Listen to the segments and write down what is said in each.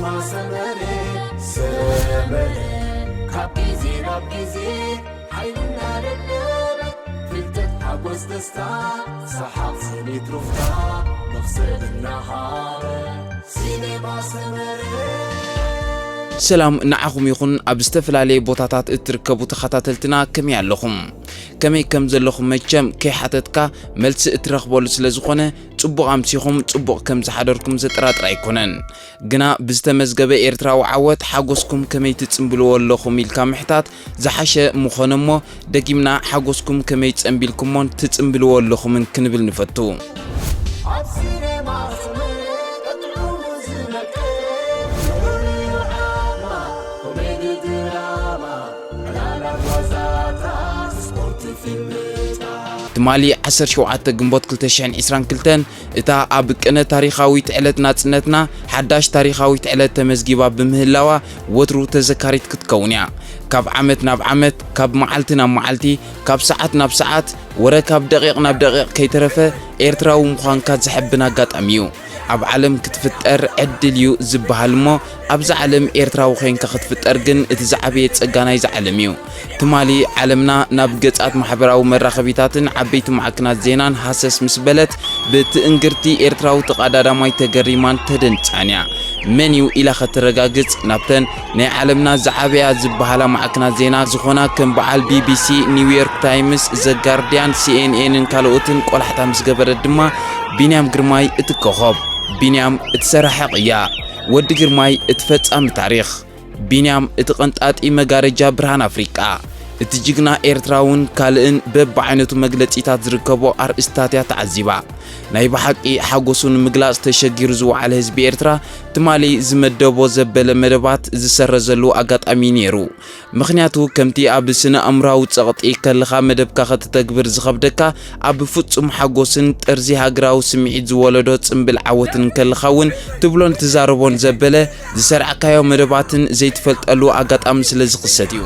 ሰመረ ሰመረ ካብ ግዜ ናብ ግዜ ሓይልና ደደበ ፍልጠት ሓጎስ ደስታ ሰሓቕ ስኒት ሩፍታ መኽሰብ እናሃረ ሲኔማ ሰመረ። ሰላም ንዓኹም ይኹን። ኣብ ዝተፈላለየ ቦታታት እትርከቡ ተኸታተልትና ከመይ ኣለኹም? ከመይ ከም ዘለኹም መቸም ከይሓተትካ መልሲ እትረኽበሉ ስለ ዝኾነ፣ ጽቡቕ ኣምሲኹም ጽቡቕ ከም ዝሓደርኩም ዘጠራጥር ኣይኮነን። ግና ብዝተመዝገበ ኤርትራዊ ዓወት ሓጎስኩም ከመይ ትጽምብልዎ ኣለኹም ኢልካ ምሕታት ዝሓሸ ምኾነ እሞ፣ ደጊምና ሓጎስኩም ከመይ ጸምቢልኩሞን ትጽምብልዎ ኣለኹምን ክንብል ንፈቱ። ኣብ ሲኔማ ሰመረ ጥዑሙ ዝነቅል ፍሉይ ዓማ ኮሜዲ ድራማ ዕላላ ጓዛታት ስፖርት ፊልምታት ትማሊ ዓሰርተ ሸውዓተ ግንቦት ክልተ ሽሕን ዕስራን ክልተን እታ ኣብ ቅነ ታሪኻዊት ዕለት ናጽነትና ሓዳሽ ታሪኻዊት ዕለት ተመዝጊባ ብምህላዋ ወትሩ ተዘካሪት ክትከውን እያ። ካብ ዓመት ናብ ዓመት፣ ካብ መዓልቲ ናብ መዓልቲ፣ ካብ ሰዓት ናብ ሰዓት፣ ወረ ካብ ደቂቕ ናብ ደቂቕ ከይተረፈ ኤርትራዊ ምዃንካ ዘሐብን ኣጋጣሚ እዩ። ኣብ ዓለም ክትፍጠር ዕድል እዩ ዝበሃል እሞ ኣብዛ ዓለም ኤርትራዊ ኮይንካ ክትፍጠር ግን እቲ ዝዓበየ ጸጋ ናይዛ ዓለም እዩ። ትማሊ ዓለምና ናብ ገጻት ማሕበራዊ መራኸቢታትን ዓበይቲ ማዕክናት ዜናን ሃሰስ ምስ በለት ብትእንግርቲ ኤርትራዊ ተቐዳዳማይ ተገሪማን ተደንጻን እያ። መን እዩ ኢላ ከተረጋግጽ ናብተን ናይ ዓለምና ዝዓበያ ዝበሃላ ማዕክናት ዜና ዝኾና ከም በዓል ቢቢሲ፣ ኒውዮርክ ታይምስ፣ ዘጋርድያን፣ ሲኤንኤንን ካልኦትን ቆላሕታ ምስ ገበረት ድማ ቢንያም ግርማይ እቲ ኮኾብ፣ ቢንያም እቲ ሰራሒ ቅያ፣ ወዲ ግርማይ እቲ ፈጻሚ ታሪኽ፣ ቢንያም እቲ ቀንጣጢ መጋረጃ ብርሃን ኣፍሪቃ፣ እቲ ጅግና ኤርትራውን ካልእን በብዓይነቱ መግለጺታት ዝርከቦ ኣርእስትታት እያ ተዓዚባ። ናይ ብሓቂ ሓጎሱ ንምግላጽ ተሸጊሩ ዝወዓለ ህዝቢ ኤርትራ ትማሊ ዝመደቦ ዘበለ መደባት ዝሰረዘሉ ኣጋጣሚ ነይሩ። ምኽንያቱ ከምቲ ኣብ ስነ ኣእምራዊ ጸቕጢ ከለኻ መደብካ ከተተግብር ዝኸብደካ ኣብ ፍጹም ሓጎስን ጥርዚ ሃገራዊ ስምዒት ዝወለዶ ጽምብል ዓወትን ከለኻ እውን ትብሎን ትዛረቦን ዘበለ ዝሰርዕካዮ መደባትን ዘይትፈልጠሉ ኣጋጣሚ ስለ ዝኽሰት እዩ።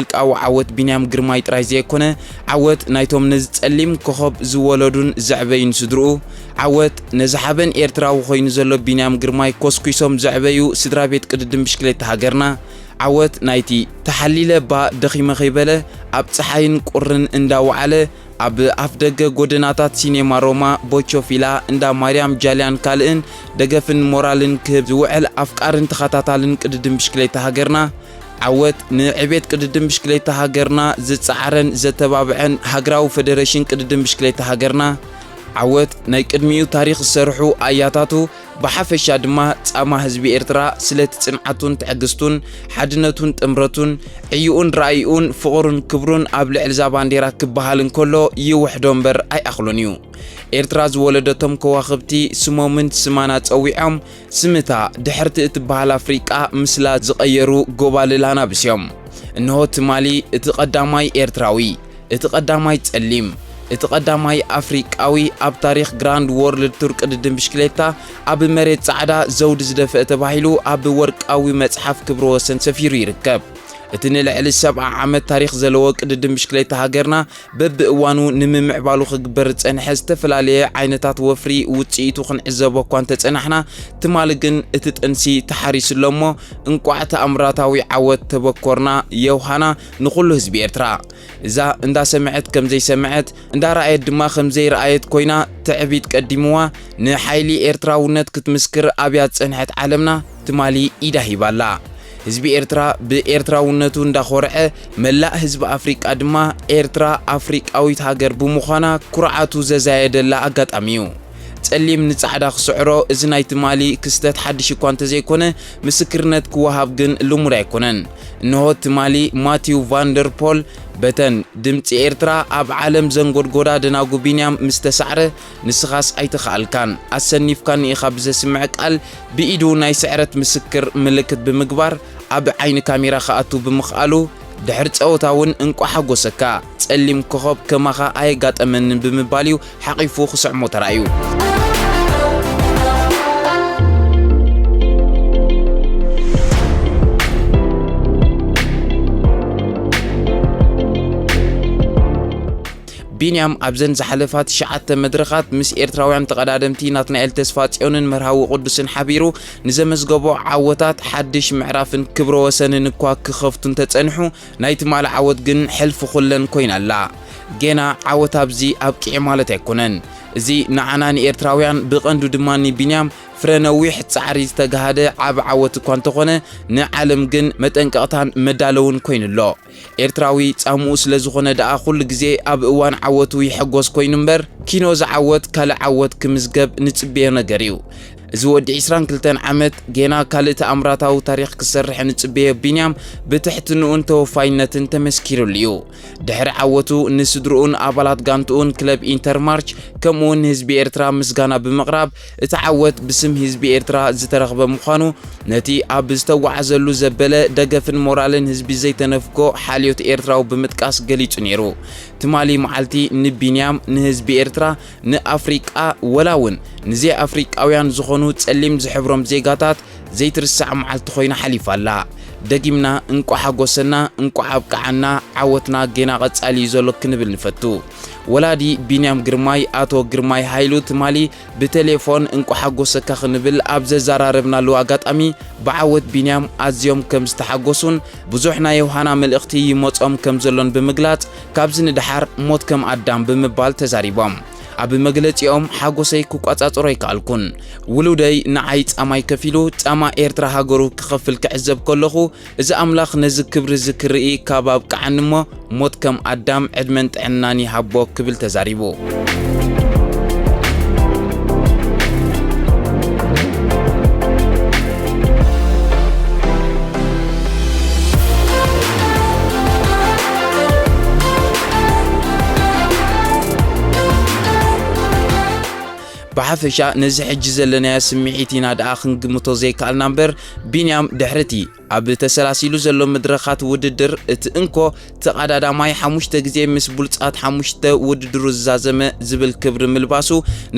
ውልቃዊ ዓወት ቢንያም ግርማይ ጥራይ ዘይኮነ፣ ዓወት ናይቶም ነዚ ጸሊም ኮኾብ ዝወለዱን ዘዕበዩን ስድርኡ፣ ዓወት ነዚ ሓበን ኤርትራዊ ኮይኑ ዘሎ ቢንያም ግርማይ ኮስኲሶም ዘዕበዩ ስድራ ቤት ቅድድም ብሽክሌታ ሃገርና፣ ዓወት ናይቲ ተሓሊለ እባ ደኺመ ከይበለ ኣብ ጸሓይን ቁርን እንዳወዓለ ኣብ ኣፍደገ ጎደናታት ሲኔማ ሮማ፣ ቦቾ ፊላ፣ እንዳ ማርያም ጃልያን ካልእን ደገፍን ሞራልን ክህብ ዝውዕል ኣፍቃርን ተኸታታልን ቅድድም ብሽክሌታ ሃገርና፣ ዓወት ንዕቤት ቅድድም ብሽክሌታ ሃገርና ዝጸዓረን ዘተባብዐን ሃገራዊ ፈደረሽን ቅድድም ብሽክሌታ ሃገርና፣ ዓወት ናይ ቅድሚኡ ታሪኽ ዝሰርሑ ኣያታቱ፣ ብሓፈሻ ድማ ጻማ ህዝቢ ኤርትራ ስለቲ ጽንዓቱን ትዕግስቱን፣ ሓድነቱን ጥምረቱን፣ ዕዩኡን ራእይኡን፣ ፍቕሩን ክብሩን ኣብ ልዕሊ እዛ ባንዴራ ክበሃል እንከሎ ይውሕዶ እምበር ኣይኣኽሎን እዩ። ኤርትራ ዝወለደቶም ከዋኽብቲ ስሞምን ስማን ኣጸዊዖም፣ ስምታ ድሕርቲ እትበሃል ኣፍሪቃ ምስላ ዝቐየሩ ጎባልል ኣናብስ እዮም። እንሆ ትማሊ እቲ ቀዳማይ ኤርትራዊ፣ እቲ ቀዳማይ ጸሊም፣ እቲ ቀዳማይ ኣፍሪቃዊ ኣብ ታሪኽ ግራንድ ዎርልድ ቱር ቅድድም ብሽክሌታ ኣብ መሬት ጻዕዳ ዘውዲ ዝደፍአ ተባሂሉ ኣብ ወርቃዊ መጽሓፍ ክብረ ወሰን ሰፊሩ ይርከብ። እቲ ንልዕሊ ሰብዓ ዓመት ታሪኽ ዘለዎ ቅድድም ብሽክሌታ ሃገርና፣ በብእዋኑ ንምምዕባሉ ክግበር ዝጸንሐ ዝተፈላለየ ዓይነታት ወፍሪ ውጽኢቱ ክንዕዘቦ እኳ እንተጸናሕና፣ ትማሊ ግን እቲ ጥንሲ ተሓሪሱ ኣሎ እሞ፣ እንቋዕ ተኣምራታዊ ዓወት ተበኮርና፣ የውሃና ንኹሉ ህዝቢ ኤርትራ። እዛ እንዳሰምዐት ከም ዘይሰምዐት፣ እንዳረኣየት ድማ ከም ዘይረኣየት ኮይና፣ ትዕቢት ቀዲምዋ፣ ንሓይሊ ኤርትራውነት ክትምስክር ኣብያ ዝጸንሐት ዓለምና ትማሊ ኢዳ ሂባላ። ህዝቢ ኤርትራ ብኤርትራውነቱ እንዳኾርዐ፣ መላእ ህዝቢ ኣፍሪቃ ድማ ኤርትራ ኣፍሪቃዊት ሃገር ብምዃና ኩርዓቱ ዘዛየደላ ኣጋጣሚ እዩ። ጸሊም ንጻዕዳ ክስዕሮ፣ እዚ ናይ ትማሊ ክስተት ሓድሽ እኳ እንተዘይኮነ፣ ምስክርነት ክወሃብ ግን ልሙድ ኣይኮነን። እንሆ ትማሊ ማቲው ቫንደር ፖል በተን ድምጺ ኤርትራ ኣብ ዓለም ዘንጎድጎዳ ደናጉ ቢንያም ምስ ተሳዕረ፣ ንስኻስ ኣይተኻኣልካን፣ ኣሰኒፍካኒ ኢኻ ብዘስምዕ ቃል ብኢዱ ናይ ስዕረት ምስክር ምልክት ብምግባር ኣብ ዓይኒ ካሜራ ክኣቱ ብምኽኣሉ፣ ድሕሪ ጸወታ እውን እንቋዕ ሓጎሰካ፣ ጸሊም ኮኸብ ከማኻ ኣየጋጠመንን ብምባል እዩ ሓቒፉ ክስዕሞ ተራእዩ። ቢንያም ኣብዘን ዝሓለፋ ትሽዓተ መድረኻት ምስ ኤርትራውያን ተቐዳደምቲ ናትናኤል ተስፋጽዮንን መርሃዊ ቅዱስን ሓቢሩ ንዘመዝገቦ ዓወታት ሓድሽ ምዕራፍን ክብረ ወሰንን እኳ ክኸፍቱ እንተጸንሑ፣ ናይ ትማሊ ዓወት ግን ሕልፊ ኩለን ኮይና ኣላ። ጌና ዓወት ኣብዚ ኣብቂዑ ማለት ኣይኮነን። እዚ ንዓና ንኤርትራውያን፣ ብቐንዱ ድማ ንቢንያም፣ ፍረ ነዊሕ ጻዕሪ ዝተጋሃደ ዓቢ ዓወት እኳ እንተኾነ፣ ንዓለም ግን መጠንቀቕታን መዳለውን ኮይኑ ኣሎ። ኤርትራዊ ጻምኡ ስለ ዝኾነ ደኣ ኩሉ ግዜ ኣብ እዋን ዓወቱ ይሕጎስ ኮይኑ እምበር፣ ኪኖ ዝዓወት ካልእ ዓወት ክምዝገብ ንጽበዮ ነገር እዩ። እዚ ወዲ ዕስራን ክልተን ዓመት ጌና ካልእ ተኣምራታዊ ታሪኽ ክሰርሕ ንጽበዮ ቢንያም፣ ብትሕትንኡን ተወፋይነትን ተመስኪሩሉ እዩ። ድሕሪ ዓወቱ ንስድርኡን ኣባላት ጋንትኡን ክለብ ኢንተርማርች ከምኡውን ንህዝቢ ኤርትራ ምስጋና ብምቕራብ፣ እቲ ዓወት ብስም ህዝቢ ኤርትራ ዝተረኽበ ምዃኑ፣ ነቲ ኣብ ዝተጓዓዘሉ ዘበለ ደገፍን ሞራልን ህዝቢ ዘይተነፍጎ ሓልዮት ኤርትራዊ ብምጥቃስ ገሊጹ ነይሩ። ትማሊ መዓልቲ ንቢንያም፣ ንህዝቢ ኤርትራ፣ ንኣፍሪቃ፣ ወላ እውን ንዘይ ኣፍሪቃውያን ዝኾኑ ጸሊም ዝሕብሮም ዜጋታት ዘይትርሳዕ መዓልቲ ኮይና ሓሊፋ ኣላ። ደጊምና እንቋዕ ሓጎሰና፣ እንቋዕ ኣብቅዓና፣ ዓወትና ጌና ቀጻሊ እዩ ዘሎ ክንብል ንፈቱ። ወላዲ ቢንያም ግርማይ ኣቶ ግርማይ ሃይሉ ትማሊ ብቴሌፎን እንቋዕ ሓጎሰካ ክንብል ኣብ ዘዘራረብናሉ ኣጋጣሚ፣ ብዓወት ቢንያም ኣዝዮም ከም ዝተሓጎሱን ብዙሕ ናይ ዮሃና መልእኽቲ ይመጾም ከም ዘሎን ብምግላጽ፣ ካብዚ ንደሓር ሞት ከም ኣዳም ብምባል ተዛሪቦም። ኣብ መግለጺኦም፣ ሓጎሰይ ክቋጻጸሮ ኣይከኣልኩን። ውሉደይ ንዓይ ጻማይ ከፊሉ፣ ጻማ ኤርትራ ሃገሩ ክኸፍል ክዕዘብ ከለኹ፣ እዚ ኣምላኽ ነዚ ክብሪ እዚ ክርኢ ካብ ኣብቅዓኒ እሞ፣ ሞት ከም ኣዳም ዕድመን ጥዕናን ይሃቦ ክብል ተዛሪቡ። ብሓፈሻ ነዚ ሕጂ ዘለናዮ ስምዒት ኢና ደኣ ክንግምቶ ዘይከኣልና እምበር፣ ቢንያም ድሕርቲ ኣብ ተሰላሲሉ ዘሎ መድረኻት ውድድር እቲ እንኮ ተቐዳዳማይ ሓሙሽተ ግዜ ምስ ብሉጻት ሓሙሽተ ውድድሩ ዝዛዘመ ዝብል ክብሪ ምልባሱ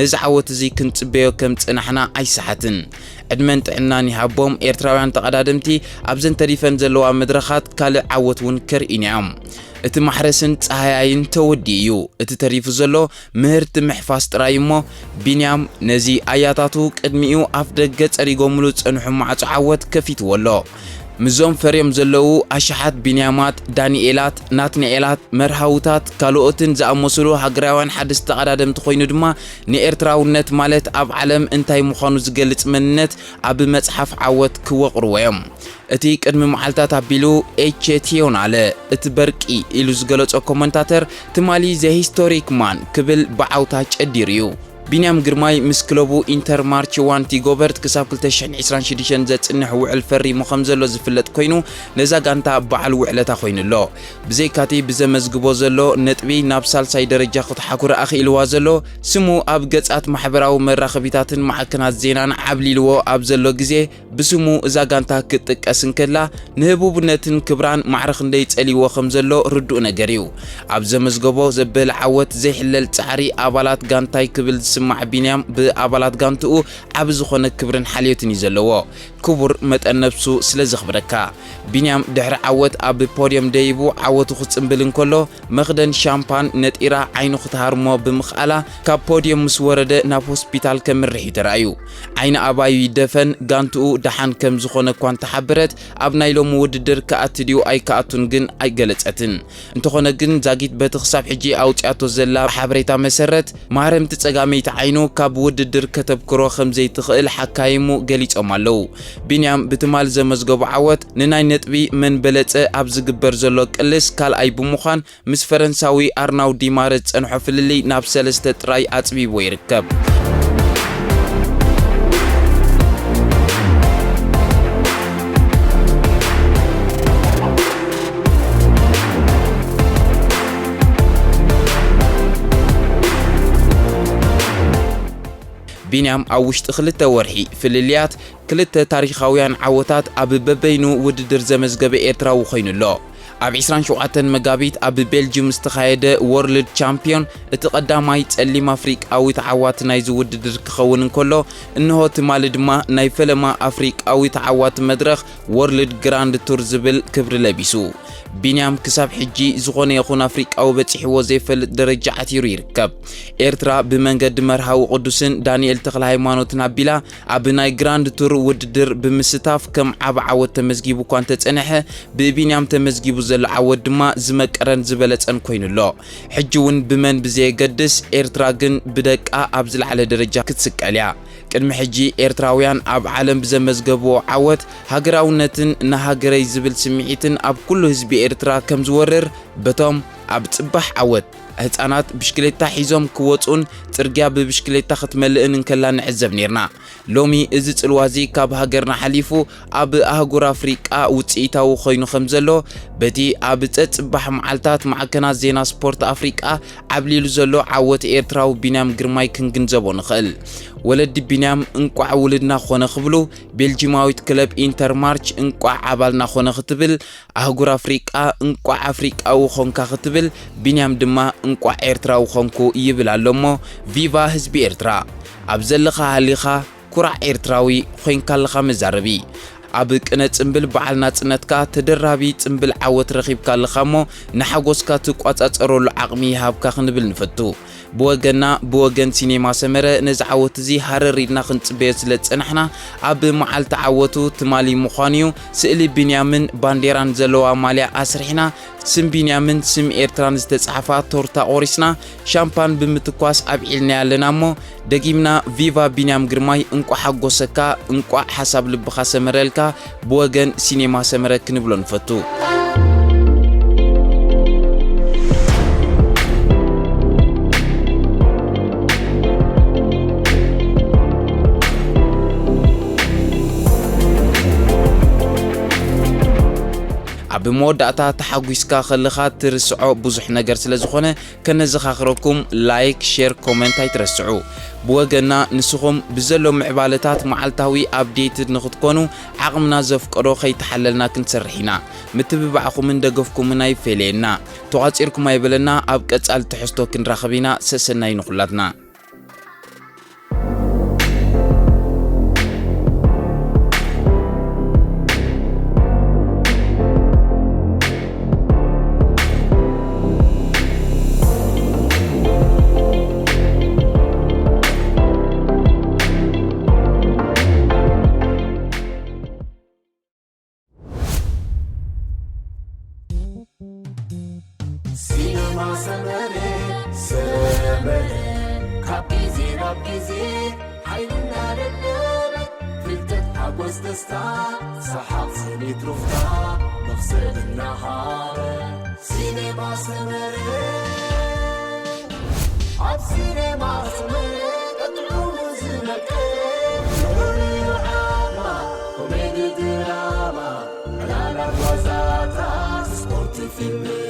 ነዚ ዓወት እዚ ክንጽበዮ ከም ጽናሕና ኣይሰሓትን። ዕድመን ጥዕናን ይሃቦም ኤርትራውያን ተቐዳደምቲ ኣብዘን ተሪፈን ዘለዋ መድረኻት ካልእ ዓወት እውን ከርእዩና እዮም። እቲ ማሕረስን ጸሃያይን ተወዲኡ እዩ። እቲ ተሪፉ ዘሎ ምህርቲ ምሕፋስ ጥራይ እሞ፣ ቢንያም ነዚ ኣያታቱ ቅድሚኡ ኣፍ ደገ ጸሪጎምሉ ዝጸንሑ ማዕጾ ዓወት ከፊትዎ ኣሎ። ምስዞም ፈርዮም ዘለዉ ኣሽሓት ቢንያማት፣ ዳንኤላት፣ ናትናኤላት፣ መርሃውታት፣ ካልኦትን ዝኣመሰሉ ሃገራውያን ሓደስቲ ተቐዳደምቲ ኮይኑ ድማ፣ ንኤርትራውነት ማለት ኣብ ዓለም እንታይ ምዃኑ ዝገልጽ መንነት ኣብ መጽሓፍ ዓወት ክወቕርዎ እዮም። እቲ ቅድሚ መዓልታት ኣቢሉ ኤቼ ቲዮናለ፣ እቲ በርቂ ኢሉ ዝገለጾ ኮመንታተር፣ ትማሊ ዘ ሂስቶሪክ ማን ክብል ብዓውታ ጨዲሩ እዩ። ቢንያም ግርማይ ምስ ክለቡ ኢንተር ማርች ዋን ቲጎበርት ክሳብ ክልተ ሽሕን ዕስራን ሽዱሽተን ዘጽንሕ ውዕል ፈሪሙ ከም ዘሎ ዝፍለጥ ኮይኑ፣ ነዛ ጋንታ በዓል ውዕለታ ኮይኑ ኣሎ። ብዘይካቲ ብዘመዝግቦ ዘሎ ነጥቢ ናብ ሳልሳይ ደረጃ ክትሓኩር ኣኽኢልዋ ዘሎ፣ ስሙ ኣብ ገጻት ማሕበራዊ መራኸቢታትን ማዕከናት ዜናን ዓብሊልዎ ኣብ ዘሎ ግዜ፣ ብስሙ እዛ ጋንታ ክትጥቀስ እንከላ፣ ንህቡብነትን ክብራን ማዕረ ክንደይ ጸልይዎ ከም ዘሎ ርዱእ ነገር እዩ። ኣብ ዘመዝገቦ ዘበለ ዓወት ዘይሕለል ጻዕሪ ኣባላት ጋንታይ ክብል ዝስም ዝስማዕ ቢንያም ብኣባላት ጋንትኡ ዓቢ ዝኾነ ክብርን ሓልዮትን እዩ ዘለዎ። ክቡር መጠን ነብሱ ስለ ዘኽብረካ። ቢንያም ድሕሪ ዓወት ኣብ ፖድየም ደይቡ ዓወቱ ክጽምብል እንከሎ፣ መኽደን ሻምፓን ነጢራ ዓይኑ ክትሃርሞ ብምኽኣላ፣ ካብ ፖድየም ምስ ወረደ ናብ ሆስፒታል ከምርሕ እዩ ተራእዩ። ዓይኒ ኣባዩ ይደፈን፣ ጋንትኡ ደሓን ከም ዝኾነ እኳ እንተሓበረት፣ ኣብ ናይ ሎሚ ውድድር ክኣቱ ድዩ ኣይክኣቱን ግን ኣይገለጸትን። እንተኾነ ግን ዛጊት በቲ ክሳብ ሕጂ ኣውጺኣቶ ዘላ ሓበሬታ መሰረት፣ ማህረምቲ ጸጋመይቲ ዓይኑ ካብ ውድድር ከተብክሮ ከም ዘይትኽእል ሓካይሙ ገሊጾም ኣለዉ። ቢንያም ብትማል ዘመዝገቦ ዓወት ንናይ ነጥቢ መን በለጸ ኣብ ዝግበር ዘሎ ቅልስ ካልኣይ ብምዃን ምስ ፈረንሳዊ ኣርናው ዲማረ ዝጸንሖ ፍልልይ ናብ ሰለስተ ጥራይ ኣጽቢብዎ ይርከብ። ቢንያም ኣብ ውሽጢ ክልተ ወርሒ ፍልልያት ክልተ ታሪኻውያን ዓወታት ኣብ በበይኑ ውድድር ዘመዝገበ ኤርትራዊ ኮይኑ ኣሎ። ኣብ ዕስራን ሸውዓተን መጋቢት ኣብ ቤልጅም ዝተኻየደ ወርልድ ቻምፒዮን እቲ ቀዳማይ ጸሊም ኣፍሪቃዊ ተዓዋቲ ናይዚ ውድድር ክኸውን እንከሎ፣ እንሆ ትማሊ ድማ ናይ ፈለማ ኣፍሪቃዊ ተዓዋቲ መድረኽ ወርልድ ግራንድ ቱር ዝብል ክብሪ ለቢሱ። ቢንያም ክሳብ ሕጂ ዝኾነ ይኹን ኣፍሪቃዊ በጺሕዎ ዘይፈልጥ ደረጃ ዓቲሩ ይርከብ። ኤርትራ ብመንገዲ መርሃዊ ቅዱስን ዳንኤል ተኽለ ሃይማኖትን ኣቢላ ኣብ ናይ ግራንድ ቱር ውድድር ብምስታፍ ከም ዓቢ ዓወት ተመዝጊቡ እኳ እንተጸንሐ፣ ብቢንያም ተመዝጊቡ ዘሎ ዓወት ድማ ዝመቀረን ዝበለጸን ኮይኑ ኣሎ። ሕጂ እውን ብመን ብዘየገድስ፣ ኤርትራ ግን ብደቃ ኣብ ዝለዓለ ደረጃ ክትስቀል እያ። ቅድሚ ሕጂ ኤርትራውያን ኣብ ዓለም ብዘመዝገብዎ ዓወት ሃገራውነትን ንሃገረይ ዝብል ስምዒትን ኣብ ኩሉ ህዝቢ ኤርትራ ከም ዝወርር፣ በቶም ኣብ ጽባሕ ዓወት ህጻናት ብሽክሌታ ሒዞም ክወጹን ጽርግያ ብብሽክሌታ ክትመልእን እንከላ ንዕዘብ ኔርና። ሎሚ እዚ ጽልዋ እዚ ካብ ሃገርና ሓሊፉ ኣብ ኣህጉር ኣፍሪቃ ውጽኢታዊ ኮይኑ ከም ዘሎ፣ በቲ ኣብ ጸጽባሕ መዓልታት ማዕከናት ዜና ስፖርት ኣፍሪቃ ዓብሊሉ ዘሎ ዓወት ኤርትራዊ ቢንያም ግርማይ ክንግንዘቦ ንኽእል። ወለዲ ቢንያም እንቋዕ ውልድና ኮነ ክብሉ፣ ቤልጂማዊት ክለብ ኢንተርማርች እንቋዕ ኣባልና ኮነ ክትብል፣ ኣህጉር ኣፍሪቃ እንቋዕ ኣፍሪቃዊ ኮንካ ክትብል፣ ቢንያም ድማ እንቋዕ ኤርትራዊ ኮንኩ ይብል ኣሎ እሞ፣ ቪቫ ህዝቢ ኤርትራ። ኣብ ዘለኻ ሃሊኻ ኩራዕ ኤርትራዊ ኮይንካ ኣለኻ መዛረቢ። ኣብ ቅነ ጽምብል በዓል ናጽነትካ ተደራቢ ጽምብል ዓወት ረኺብካ ኣለኻ እሞ፣ ንሓጎስካ ትቋጻጸረሉ ዓቕሚ ይሃብካ ክንብል ንፈቱ። ብወገንና፣ ብወገን ሲኔማ ሰመረ፣ ነዚ ዓወት እዚ ሃረር ኢልና ክንጽበዮ ስለ ዝጸናሕና፣ ኣብ መዓልቲ ዓወቱ ትማሊ ምዃኑ እዩ፣ ስእሊ ቢንያምን ባንዴራን ዘለዋ ማልያ ኣስሪሕና፣ ስም ቢንያምን ስም ኤርትራን ዝተጻሕፋ ቶርታ ቆሪስና፣ ሻምፓን ብምትኳስ ኣብዒልናያ ኣለና እሞ፣ ደጊምና ቪቫ ቢንያም ግርማይ፣ እንቋዕ ሓጎሰካ፣ እንቋዕ ሓሳብ ልብኻ ሰመረልካ፣ ብወገን ሲኔማ ሰመረ ክንብሎ ንፈቱ። ኣብ መወዳእታ ተሓጒስካ ከለኻ ትርስዖ ብዙሕ ነገር ስለ ዝኾነ፣ ከነዘኻኽረኩም፣ ላይክ፣ ሼር፣ ኮመንት ኣይትረስዑ። ብወገንና ንስኹም ብዘሎ ምዕባለታት መዓልታዊ ኣፕዴትድ ንኽትኮኑ ዓቕምና ዘፍቀዶ ከይተሓለልና ክንሰርሕ ኢና። ምትብባዕኹምን ደገፍኩምን ኣይፈለየና። ተቋጺርኩም ኣይበለና፣ ኣብ ቀጻሊ ትሕዝቶ ክንራኸብ ኢና። ሰሰናዩ ንኹላትና። ሲነማ ሰመረ፣ ሰመረ፣ ካብ ግዜ ናብ ግዜ ሓይልና ደለበ፣ ፍልጠት፣ ሓጎስ፣ ደስታ፣ ሰሓቕ፣ ስኒት፣ ሩፍታ፣ መኽሰብ እናሃበ። ሲነማ ሰመረ፣ ኣብ ሲነማ ሰመረ፣ ጥዑሙ ዝመቀ፣ ንኹሉ ዓማ፣ ኮሜዲ፣ ድራማ፣ ዕላላት፣ ዋዛታት፣ ስፖርት፣ ፊልም፣